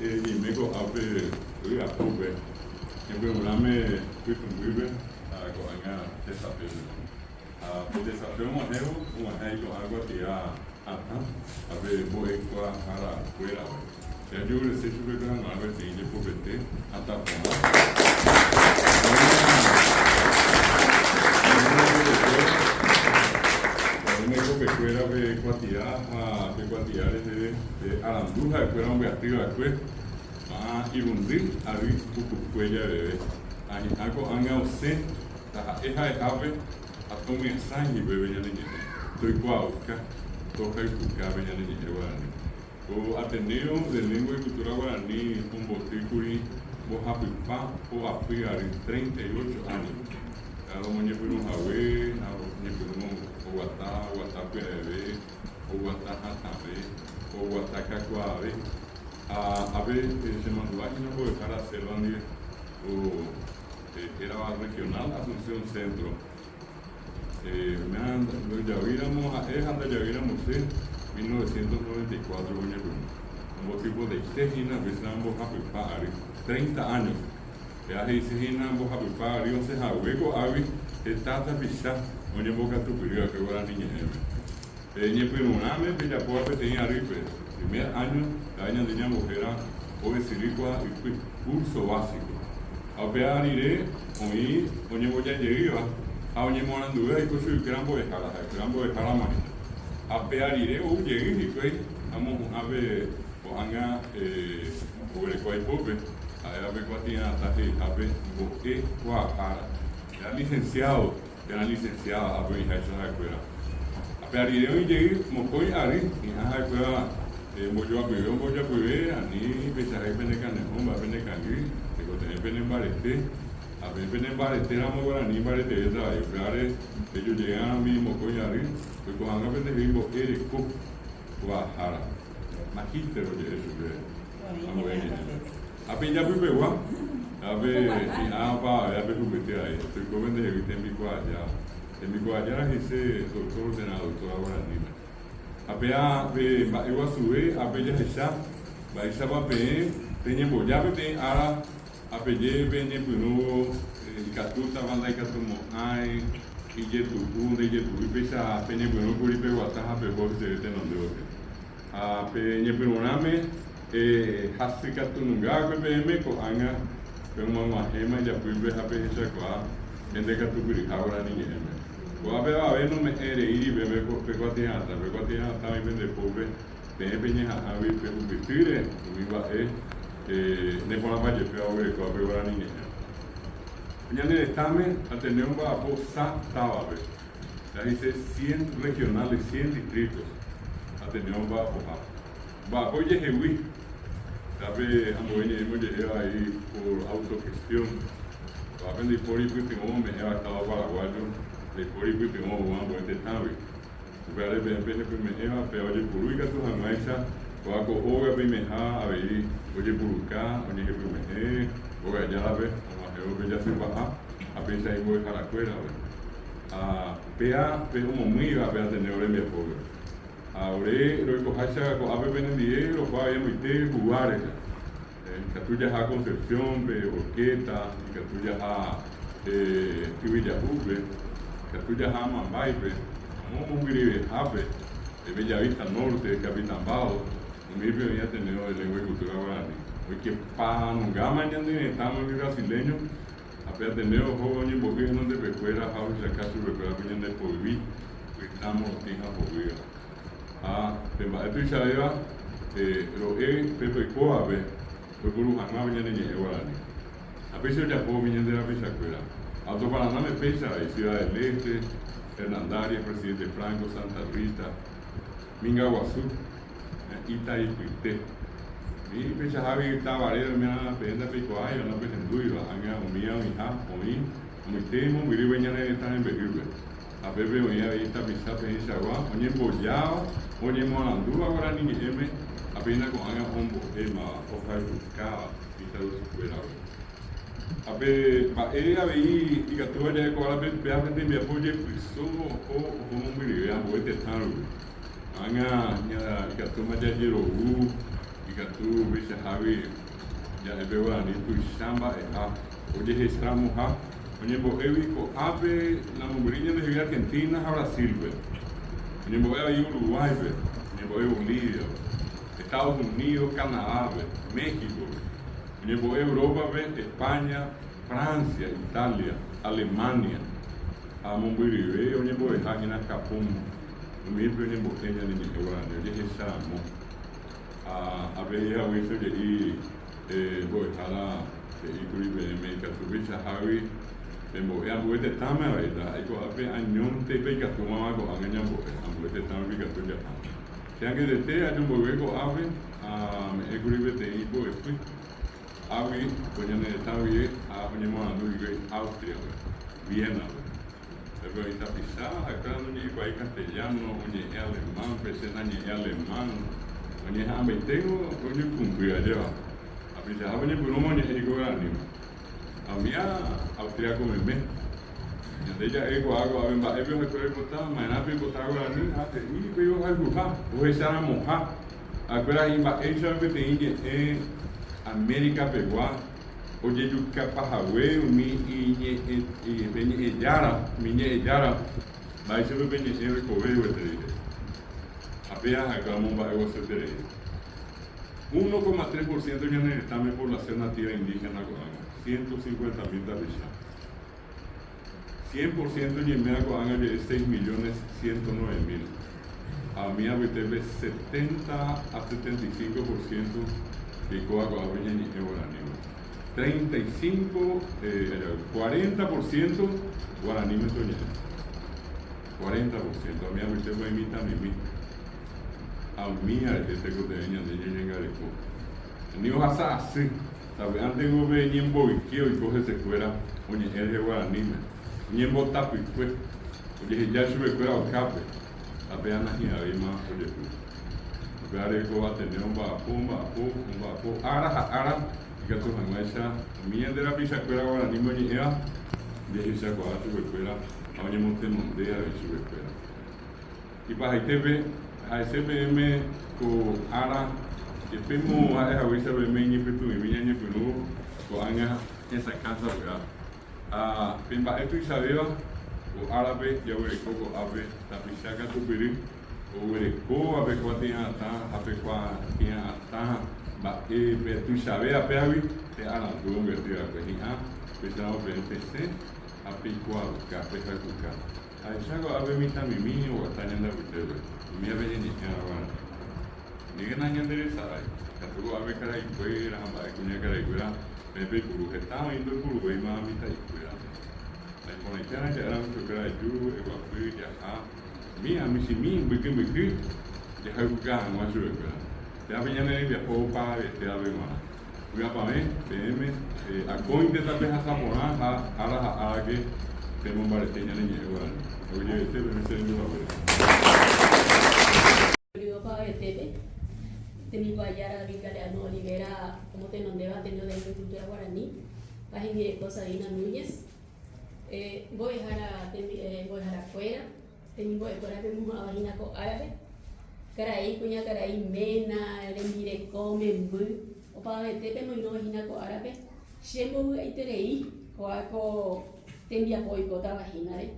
Ñaime ko'ápe vy'apópe, ñepyrũrãme pytũmbýpe ha ko'ág̃a tesapépe. Ha pe tesape og̃uahẽvo, og̃uahẽ iko'ã kuatia hatã ha pe mbo'ekuaahára kuérape. Che ajeurese chupekuéra g̃uarã peteĩ jepopete hatã porã. Oĩma ipopekuéra pe kuatia ha pe kuatia reheve pe arandu ha'ekuéra ombyaty va'ekue ko'ã irundy ary pukukue javeve. Ha hi'ã ko'ág̃a osẽ taha'e ha'ehápe ha tomyasãi hikuái pe ñane ñe'ẽ, toikuaauka, tohayhuka pe ñane ñe'ẽ guarani. Ko Ateneo de Lengua y Cultura Guarani ombotýkuri mbohapypa poapy ary, 38 años, romoñepyrũ hague ha oñepyrũ oguata, oguata pya'eve, oguata hatãve, oguata kakuaave. Ha ápe chemandu'a hína mbo'ehára Selva ndive ko hérava Regional Asunción Centro. Ndojavýramo ha'e ha ndajavýramo che, 1994 oñepyrũ. Ombotypotaite hína upéicha mbohapypa ary, treinta años. Péva he'ise hína mbohapypa ary osẽ hague ko'águi heta tapicha oñembokatupyry va'ekue guarani ñe'ẽme. Pe ñepyrũrãme pejapóva peteĩ arýpe, primer año, péva ñande ñambohéra oesyry kua ypy, curso básico. Ha upéva rire oĩ oñemboja jeýva ha oñemoaranduve oiko chuguikuéra mbo'ehára, ha'ekuéra mbo'ehárama hína. Ha péva rire ou jey hikuái amohu'ã pe ko'ág̃a oguereko aipópe, ha'éva pe kuatia'atã he'ihápe mbo'e kuaahára. Péva licenciado térã licenciada ápe oĩháicha ha'ekuéra. Ha pe arire oĩ jey mokõi ary, hi'ã ha'ekuéra ombojoapyve ombojoapyve, ani peichahágui pene kane'õ, mba'e pene kangy, tekotevẽ pene mbarete, ha peẽ pene mbarete ramo guarani mbaretevéta avei, upévare pejojeýrõ umi mokõi ary, oiko hag̃ua pendehegui mbo'e reko kuaahára, magíster oje'e chupe ambue ñe'ẽme. Ha pe ijapypegua, ha pe hi'ã opavave apehupyty avei, toiko pendehegui tembikuaajára. Tembikuaajára he'ise doctor térã doctora guaraníme. Ha péa pe mba'e guasuve ápe jahecha mba'éichapa peẽ peñemboja peteĩ ára ha peje peñepyrũvo ikatútava ndaikatumo'ãi ijetu'u ndaijetu'úi péicha peñepyrũkuri peguata ha peho heseve tenonde gotyo. Ha pe ñepyrũrãme hasykatununga va'ekue peẽme ko'ág̃a peg̃uag̃uahẽma ijapýpe ha pehechakuaa pende katupyryha guarani ñe'ẽme. Ko'ápe avave nome'ẽ reíri peẽme pe kuatia'atã. Pe kuatia'atã oĩ pende pópe peẽ peñeha'ãgui pehupytýre umi mba'e neporãmba jepéva oguerekóva pe guarani ñe'ẽ. Ñane retãme Ateneo omba'apo sa távape. He'ise cien regionales, cien distritos Ateneo omba'apoha. Mba'apo ijehegui, tape ambue ñe'ẽme oje'éva avei por autogestión. Ko'ápe ndaipóri pytyvõ ome'ẽva Estado paraguayo, ndaipóri pytyvõ oúva ambue tetãgui. Upévare peẽ pehepyme'ẽva péva ojepuru ikatu hag̃uáicha kóva ko óga peimeha avei ojepuruka, oñehepyme'ẽ óga járape og̃uahẽvo pe jasypaha ha péicha imbo'eharakuérape. Ha péa pe omomýiva pe Ateneo rembiapópe. Ha ore roikoháicha ko'ápe penendie ropa aviamoite hugua rehe. Ikatu jaha Concepción-pe, Horqueta, ikatu jaha Yvyjahúpe, ikatu jaha Amambáipe, amo mombyryvehápe, Bellavista Norte, Capitambao, umípe oĩ Ateneo de Lengua y Cultura Guarani. Oikepa nungáma ñane retãme umi brasileño, ha pe Ateneo oho oñembo'y henondepekuéra ha ohechaka chupekuéra pe ñande poyvi, pytã, morotĩ ha hovýva. Ha pe mba'e tuichavéva ro'e pe toikóvape oiporu hag̃ua pe ñane ñe'ẽ guarani. Ha péicha ojapo umi ñande rapichakuéra. Alto Paranáme péicha avei, Ciudad del Este, Hernandarias, Presidente Franco, Santa Rita, Minga Guasu, Itaipyte. Umi peichahágui tavare oimérã peẽ ndapeikuaáiva, ndapehendúiva, ág̃a umíva oĩha oĩ omoite mombyry pe ñane retã rembe'ýpe. Ha pépe oĩ avei tapicha peẽichagua oñembojáva, oñemoarandúva guarani ñe'ẽme ha péina ko'ág̃a ombo'émava, ohayhukáva mitãrusukuérape. Ha pe mba'e avei ikatúva ja'e ko árape péva pe tembiapo ojepyso oho oho mombyryve ambue tetã rupi. Ko'ág̃a ikatúma jajerovu. Ikatu upeichahágui ja'e pe guarani tuicha mba'eha ojehecharamoha oñembo'égui ko'ápe namombyry ñandehegui Argentina ha Brasil-pe. Oñembo'e avei Uruguay-pe, oñembo'e Bolivia-pe, Estados Unidos, Canadá-pe, México-pe. Oñembo'e Europa-pe, España, Francia, Italia, Alemania ha mombyryve oñembo'eha hína Japón. Umípe oñembo'e ñane ñe'ẽ guarani ojehecha ramo. Ha avei haguéicha oje'i mbo'ehára he'i kuri peẽme ikatu peichahágui pembo'e ambue tetãme avei, ndaha'éi ko'ápe añónte peikatúmava ko'ág̃a ñambo'e, ambue tetãme pikatu jaha. Che angetete aju mboyve ko'ápe ame'ẽ kuri peteĩ mbo'epy águi ko ñane retã guive ha oñemoarandu hikuái Austria-pe, Viena-pe. Pépe oĩ tapicha, ha'ekuéra noñe'ẽkuaái castellano, oñe'ẽ alemán-pe, che nañe'ẽ alemán, oñeha'ãmbaiténgo oñeikũmby ajéva. Tapichahápe oñepyrũma oñe'ẽ hikuái guaraníme. Ha umíva austriaco meme. Ñande ja'ekuaa ko'ápe mba'épe ha'ekuéra oipota, ma'erãpe oipota guarani ha he'i upéi ohayhuha, ohecharamoha. Ha'ekuéra he'i mba'éichapa peteĩ ñe'ẽ América pegua ojejukapahague umi iñe'ẽ, pe ñe'ẽjára, umi ñe'ẽjára, mba'éichapa pe ñe'ẽ oikove gueteri rehe. Ha péva ha'ekuéra omomba'eguasueterei. 1,3 por ciento ñane retãme población nativa indígena ko'ág̃a, 150 mil tapicha. 100 por ciento ñeiméva ko'ág̃a oje'e 6 millones 109 mil. Ha umi apytépe 70 a 75 por ciento jaikóva ko'ápe ñañe'ẽ guaraníme. 35, 40 por ciento guaranímente oñe'ẽ. 40 por ciento. Umi apytépe oĩ mitãmimi. Ha umíva rehe tekotevẽ ñande ñañangareko. Ani ohasa asy. Sapy'ántengo pe ñemboyke oiko hesekuéra oñe'ẽ rehe guaraníme, oñembotapykue, ojeheja chupekuéra okápe, ha péva nahi'ãvéima ojehu. Upévare ko Ateneo omba'apo, omba'apo, omba'apo ára ha ára ikatu hag̃uáicha umi ñande rapichakuéra guaraníme oñe'ẽva jehechakuaa chupekuéra ha oñemotenonde avei chupekuéra. Ipahaitépe, ha'ese peẽme ko ára, jepémo ha'e haguéicha peẽme iñypytũ'imi ñañepyrũ ko'ág̃a hesakã sapy'a. Ha pe mba'e tuichavéva ko árape jaguereko ko'ápe tapicha katupyry oguerekóva pe kuatia'atã ha pe kuatia'atã mba'e pe tuichavéva péagui pe arandu ombyaty va'ekue hi'ã, upéicharamo peẽ pesẽ ha peikuaauka, pehayhuka. Ahecha ko'ápe mitãmimi oguata ñande apytépe, umíva pe ñañe'ẽva guarani. Aníkena ñanderesarái, katu ko'ápe karaikuéra ha mba'e kuñakaraikuéra peẽ peipuru, heta oĩ ndoipuruvéima mitã'ikuéra. Ha iporãiténa ja'éramo chupekuéra eju, eguapy, jaha, umíva michĩmi mbyky mbyky jahayhuka hag̃ua chupekuéra. Péva pe ñane rembiapo opavetévape g̃uarã. Vy'apavẽ peẽme akóinte tapehasa porã ha ára ha árake pemombarete ñane ñe'ẽ guarani. Aguyjevete peẽme che rendu haguére. Rory opavetépe, tembikuaajára David Galeano Olivera omotenondéva Ateneo de Lengua y Cultura Guarani ha hembireko Sabina Núñez, mbo'ehára mbo'eharakuéra, Temimbo'ekuéra pemoha'ãva hína ko árape, karai, kuñakarai, ména, rembireko, memby, opavavete pemoirũva hína ko árape, che mbovy'aiterei kóa ko tembiapo oikótava hínare.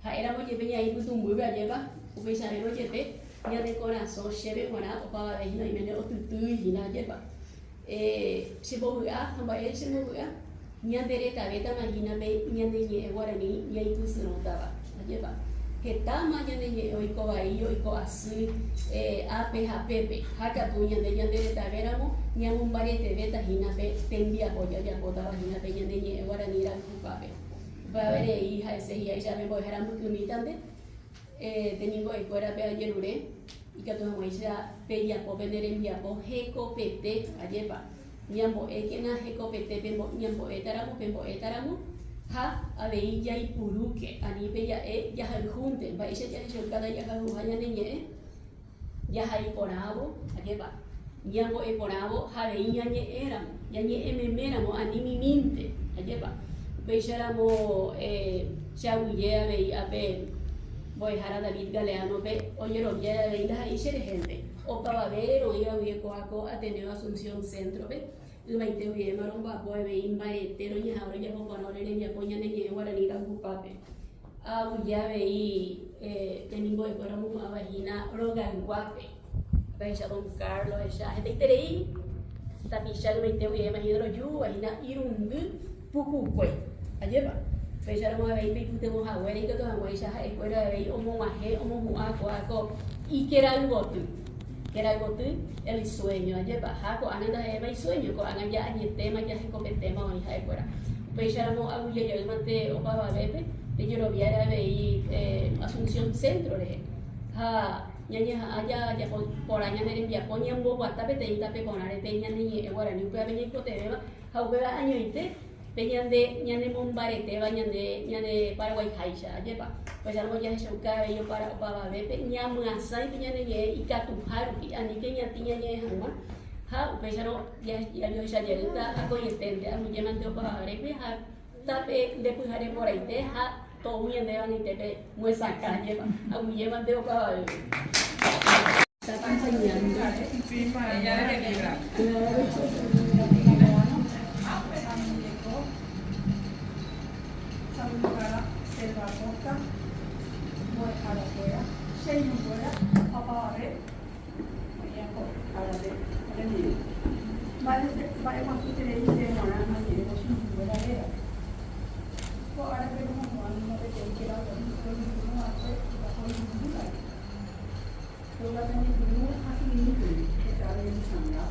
Ha'éramo jepe ñaĩ pytũmbýpe ajépa, upeichavérõ jepe ñane korasõ chéve g̃uarã opavave hína oiméne otytýi hína ajépa. Che mbovy'a ha mba'ére che mbovy'a? Ñande retavétama hína pe ñane ñe'ẽ guarani ñaipysyrõtava. Ajépa? Hetáma ñane ñe'ẽ oiko vai, oiko asy ápe ha pépe. Ha katu ñande ñande retavéramo ñamombaretevéta hína pe tembiapo jajapótava hína pe ñane ñe'ẽ guarani rayhupápe. Upéva rei ha'ese hi'áicha pe mbo'ehára mbykymítante Temimbo'ekuérape ajerure ikatu hag̃uáicha pejapo pene rembiapo hekopete, ajépa? Ñambo'ékena hekopete ñambo'étaramo, pembo'étaramo ha avei jaipurúke, ani pe ja'e jahayhúnte, mba'éicha jahechaukáta jahayhuha ñane ñe'ẽ? Jahai porãvo, ajépa? Ñambo'e porãvo ha avei ñañe'ẽramo, ñañe'ẽ meméramo, ani mimínte, ajépa? Upéicharamo che aguyje avei ápe mbo'ehára David Galeano-pe ojerovia avei ndaha'éi che rehénte. Opavavére roĩva guive kóva ko Ateneo Asunción Centro-pe, ymaite guivéma romba'apo avei mbarete roñeha'ã rojapo porã ore rembiapo ñane ñe'ẽ guarani rayhupápe. Aguyje avei temimbo'ekuéra omohu'ãva hína rogayguápe. Ahecha don Carlos, ahecha hetaiterei tapicha ymaite guivéma hína rojúva hína irundy pukukue. Ajépa? Upéicharamo avei peipytyvõ haguére ikatu hag̃uáicha ha'ekuéra avei omog̃uahẽ omohu'ã kóa ko ikerayvoty. Kerayvoty el sueño. Ajépa? Ha ko'ág̃a ndaha'éma isueño, ko'ág̃a ja'añetéma, jahekopetéma oĩ ha'ekuéra. Upéicharamo aguyjejeýmante opavavépe pejeroviáre avei Asunción Centro rehe. Ha ñañeha'ã jajapo porã ñane rembiapo ñamboguata peteĩ tape porãre pe ñane ñe'ẽ guarani upévape ñaikotevẽva ha upéva añoite pe ñande ñanemombaretéva ñande ñane Paraguaiháicha. Ajépa? Upéicharamo jahechauka avei opavavépe ñamyasãi pe ñane ñe'ẽ ikatuha rupi, aníke ñatĩ ñañe'ẽ hag̃ua ha upéicharõ jajohecha jeýta akoietente aguyjémante opavavépe ha tape nde pyhare porãite ha tou ñandéve añoite myesakã ajépa aguyjémante opavavépe. Está acompañando. Saludára Selva Acosta, mbo'eharakuéra, che irũnguéra ha opavave oĩva ko árape orendive. Mba'eguasuiterei chéve g̃uarã añe'ẽvo che irũnguéra rérape. Ko árape romohu'ã ningo peteĩ kerayvoty va'ekue oikũmby va'ekue. Roguata ñepyrũ hasy'imi kuri heta roñepysãnga,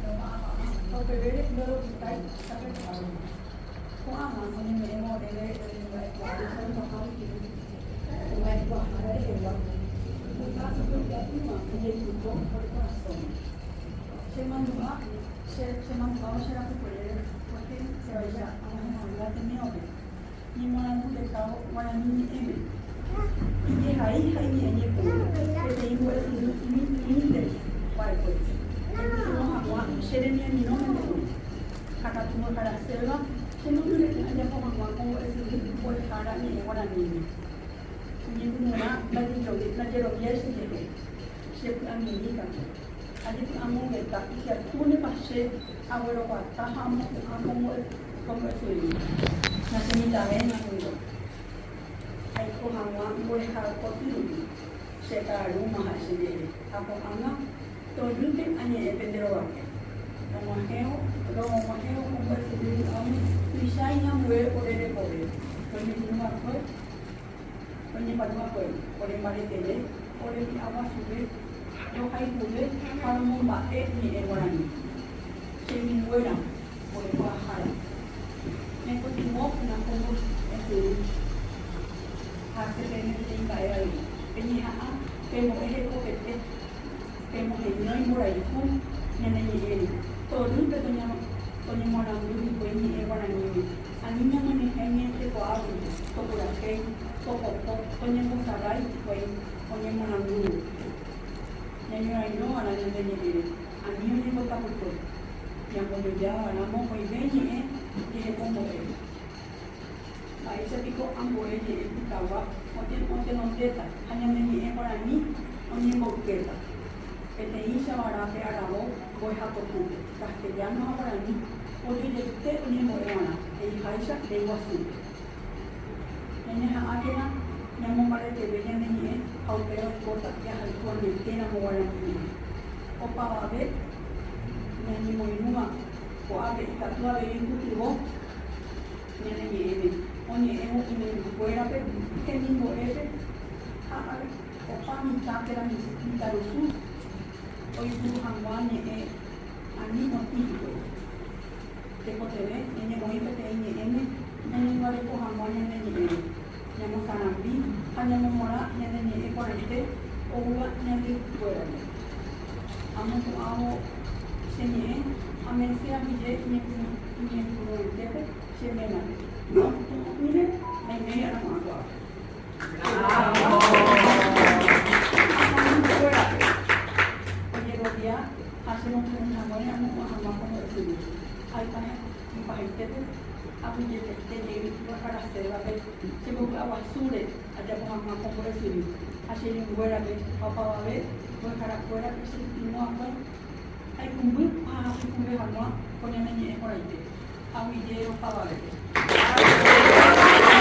romba'apa'ã ha upevére ndoropytái tapeko'a rupi. Ko'ág̃a oñeme'ẽvo oréve oremba'ekuaa oikoha rupive omba'ekuaahára rehegua, opyta ijoja'ỹva ojeipyko ore korasõme. Chemandu'a chemandu'ávo che rapykuerére porque chévaicha ag̃uahẽ hag̃ua Ateneo-pe, ñemoarandu rekávo guarani ñe'ẽme. Ijehai ha iñe'ẽ ñepyrũ peteĩ mbo'esyry michĩnte va'ekue, aipytyvõ hag̃ua che remiamirõ mende'ỹre. Ha katu mbo'eharaséva che mokyre'ỹ ajapo hag̃ua ko mbo'esyry mbo'ehára ñe'ẽ guaraníme. Ñepyrũrã ndajeroviái chejehe, che py'amirĩ katu. Ajepy'amongeta ikatúnepa che agueroguata ha amopu'ã ko mbo'esyry. Nachemitãvéima ningo aiko hag̃ua mbo'eha koty rupi, che ka'arúma ha'e chejehe, ha ko'ág̃a Torýpe añe'ẽ pende rovake. Rog̃uahẽvo, rog̃uahẽvo ko mbo'esyry vy'águi tuicha iñambue ore rekove, roñepyrũ va'ekue, roñepyrũ va'ekue ore mbareteve, ore py'aguasuve, rohayhuve ha romomba'e ñe'ẽ guarani. Che irũnguéra, mbo'ekuaahára, ñaipytyvõkena ko mbo'esyry ha che peẽme peteĩ mba'e avei, peñeha'ã pembo'e hekopete. Pemoheñói mborayhu ñane ñe'ẽre, torýpe toñemoarandu hikuái ñe'ẽ guaraníme, ani ñamyenyhẽ ñe'ẽtekuaáguinte, topurahéi, topopo, toñembosarái hikuái oñemoarandúvo. Ñañorairõva'erã ñande ñe'ẽre, ani oñembotapykue. Ñambojojava'erã mokõive ñe'ẽ jehekombo'e. Mba'éicha piko ambue ñe'ẽ pytagua otenondéta ha ñane ñe'ẽ guarani oñemboykéta? Peteĩcha va'erã pe aravo mbo'ehakotýpe, castellano ha guarani ojojaite oñembo'e va'erã, he'iháicha léi guasúpe. Ñañeha'ãkena ñamombareteve ñane ñe'ẽ ha upéva oikóta jahayhu añetéramo guarani ñe'ẽ. Opavave ñañemoirũva ko'ápe ikatu avei oipytyvõ. Ñane ñe'ẽme, oñe'ẽvo imembykuérape, hemimbo'épe ha opa mitã térã mitãrusu oipuru hag̃ua ñe'ẽ ani otĩ hikuái. Tekotevẽ ñañemoĩ peteĩ ñe'ẽme ñañangareko hag̃ua ñane ñe'ẽre, ñamosarambi ha ñamomorã ñane ñe'ẽ porãite oúva ñande ypykuéragui. Amopu'ãvo che ñe'ẽ, amense aguyje iñepyrũetépe che ménape. Amopu'ã'ỹre naiméi aramo'ã ko'ápe. Amoirũkuérape ojerovia ha chemokyre'ỹ haguére amopu'ã hag̃ua ko mbo'esyry. Ha ipahaitépe aguyjetaite jey roharasévape chembopy'aguasúre ajapo hag̃ua ko mbo'esyry ha che irũnguérape ha opavave. Mbo'eharakuérape chepytyvõ akue aikũmby ha aikũmbe hag̃ua ko ñane ñe'ẽ porãite. Aguyje opavavépe.